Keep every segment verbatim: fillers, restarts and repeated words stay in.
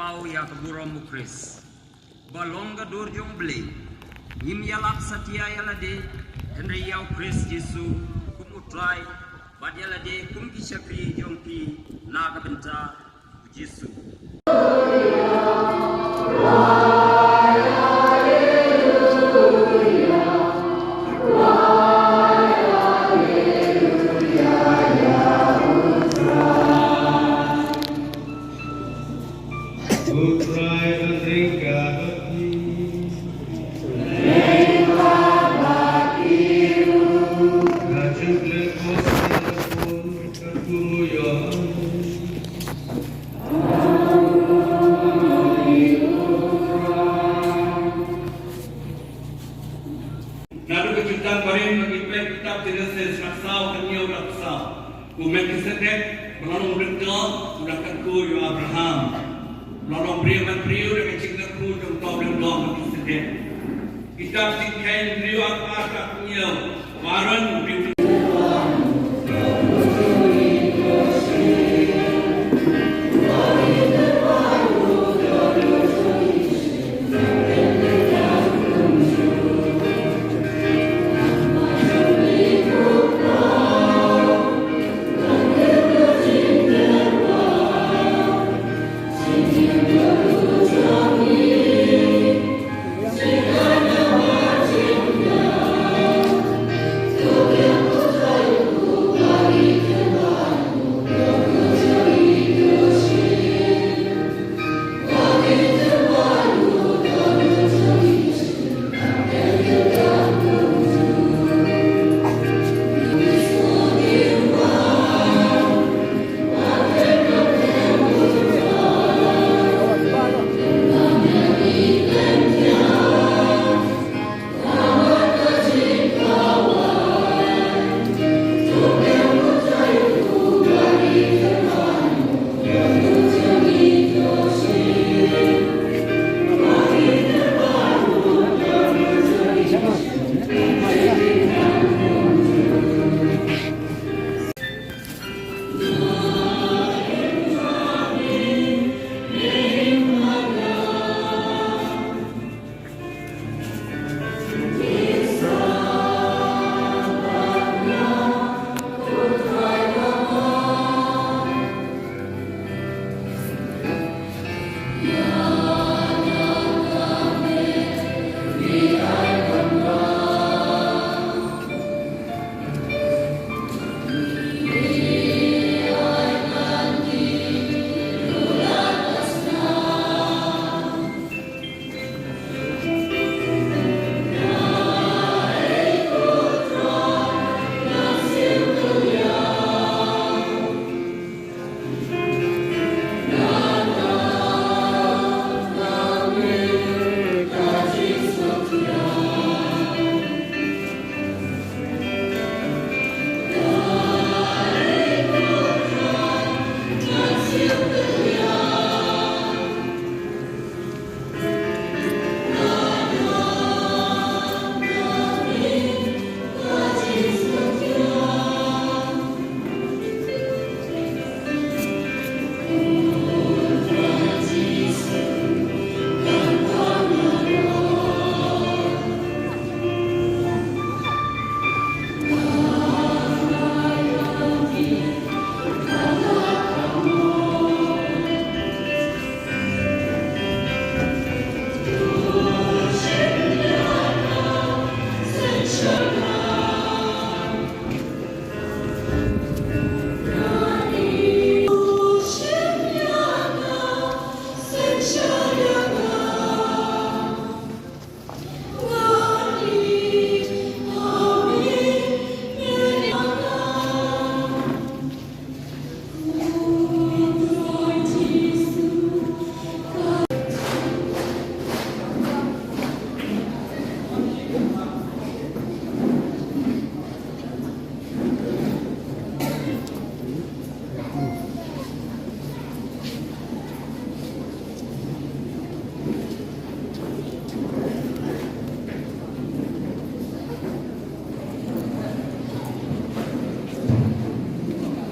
Ïa ka burom u Khrist ba long ka dur jong u Blei. Ngim ïalap satia ïa lade, hynrei ïa u Khrist Jisu kum u Trai, bad ïa lade kum ki shakri jong phi na ka bynta u Jisu. Naduh ka Jingitynnad barim, ngi peit kitab Jenesis, ka saw, ka hynñiew, ka saw. U Melkisedek, ba la long u lyngdoh, u la kyntu ïa u Abraham. U la long briew man briew da ka jingkyrkhu jong u lyngdoh Melkisedek. Kitab Jingkheiñ hynriew, arphew ar, ka hynñiew. U Aaron, u briew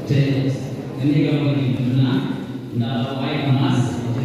Te, kane ka ba ngi duna, nda la wai ka mas, te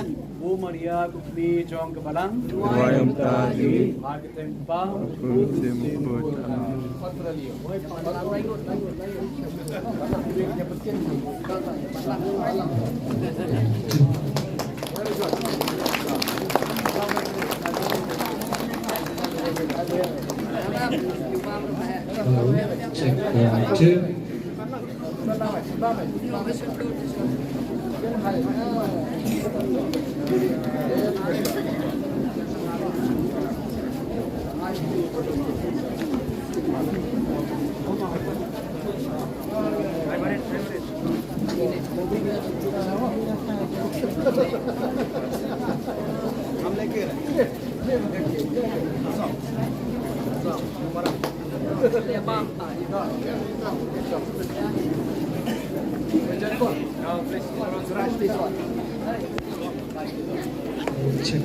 Amen. Ko Maria, ko kmie jong ka balang. Duwai ïa ka jong ngi. Ha ka kyrteng u Kpa, u Khun, u Kpa Jong. Check, one, two. Check.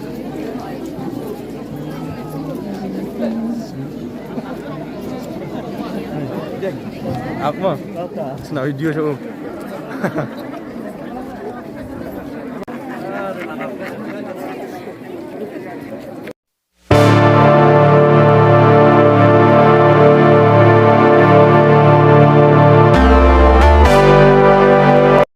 Apa? Sena video tu.